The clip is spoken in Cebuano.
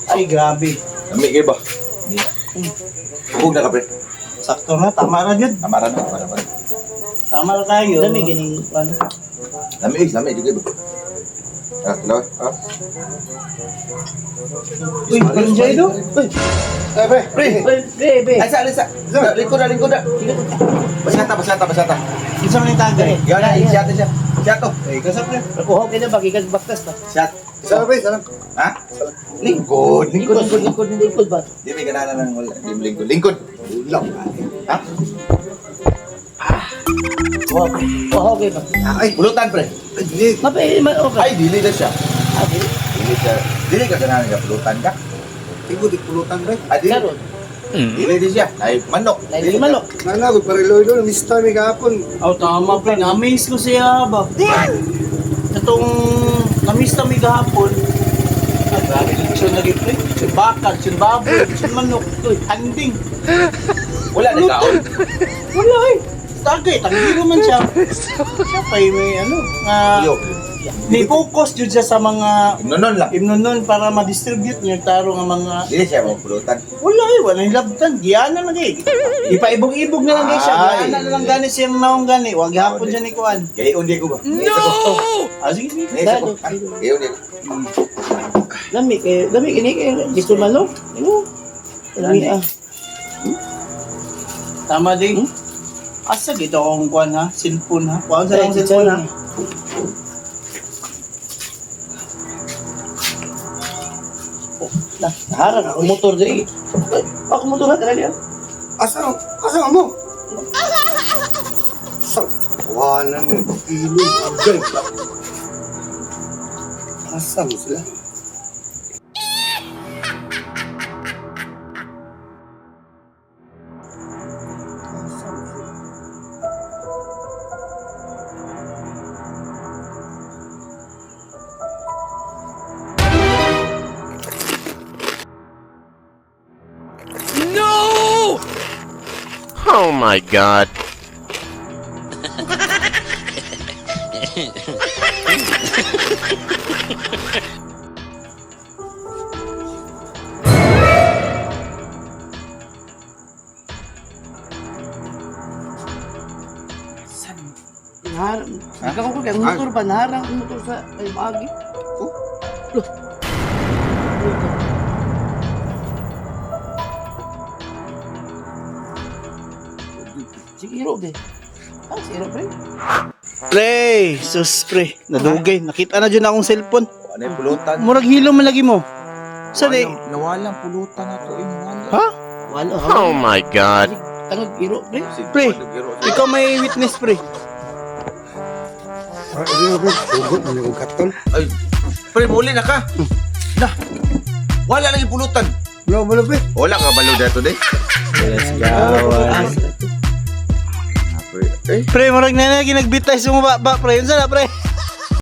Ay, grabe. Lami kayo ba? Hindi na. Hubog na ka, pre. Sakto na, tama na jud. Tama ra na, tama ra na. Tama na tayo. Lami gining ano. Lami, eh, lami, di kayo ba? Ah, tuloy. Ah. Uy, panjay do. Uy, Ay, pre, pre. Uy, be, be. ay, sa, alisa. Lingkod na, lingkod na. Basata, basata, basata. Kinsa man yung tagay? Yan na, siyata siya. Siyato. Eh, kasap na. Kuha kay na bagay kag baktas pa. Siyat. Salam, pre, salam. Ha? Lingkod, lingkod, lingkod, lingkod, lingkod. Lingkod ba? Di may ganahan ng wala. Di mo lingkod. Lingkod. Ulam. Ha? Kuha. Kuha kay ba? Ay, Pulutan, pre. ay, di. Mapay man okay. Ay, dili na siya. Ah, dili. Dili siya. Dili ka ganahan ka pulutan ka. Tigo, di pulutan, pre. Ay, dili. Karon. Dili din siya. Ay, manok. Lain Dili si manok. Nana, ko pare Lloyd, miss time kahapon. Oh, tama pre. Na-amaze ko siya ba. Katong na-miss na may gahapon. Ah, grabe lechon lagi pre. Lechon baka, lechon baboy, lechon manok. Uy, handing. Wala na kaon. Wala eh. Tagay, tanggi man siya. Siya pa may ano, nga Yo. ni focus jud siya sa mga Imnonon lang. imnonon para ma-distribute niya taro nga mga Dili siya mo pulutan. wala eh, wala yung labtan. Giyana lang eh. Ipaibog-ibog na lang guys siya. Ay. Giyana na lang gani siyang naong gani. Wag hapon siya ni Kuan. Gayon di ko ba? No! Ah, sige, sige. Naisa ko. Ah, Gayon di ko. Lami kay lami kini kay gusto manok. Ano? Lami ah. Tama din. Asa gito akong kuan ha? Cellphone ha? Kuan sa akong cellphone ha? Oh, nah, harang ako motor diri. Ay, ako motor ha dali ah. Asa, asa mo? Sa, wala na, kilo, agay. Asa mo sila? Asa mo sila? Oh my God. Naharang. Ikaw ko kay motor ba naharang ang motor sa ay maagi. Oh. Loh. Sige, iro de. Ah, si iro pre. Pre, sus pre. Nadugay. Nakita na dyan akong cellphone. Wala yung pulutan. Murag hilo man lagi mo. Sa di? Nawalang pulutan na to. Eh, nawala. Ha? Wala. Oh my God. Tangag iro pre. Pre. Ikaw may witness pre. Ah, di, pre, sugot na yung katon. Ay, pre, muli na ka. Na. Wala lang yung pulutan. Wala, wala, pre. Wala ka balo dito, de. Let's go. Ah, Pre, eh. Pre, murag na na ginagbitay sa mga ba, pre. Yun sana pre.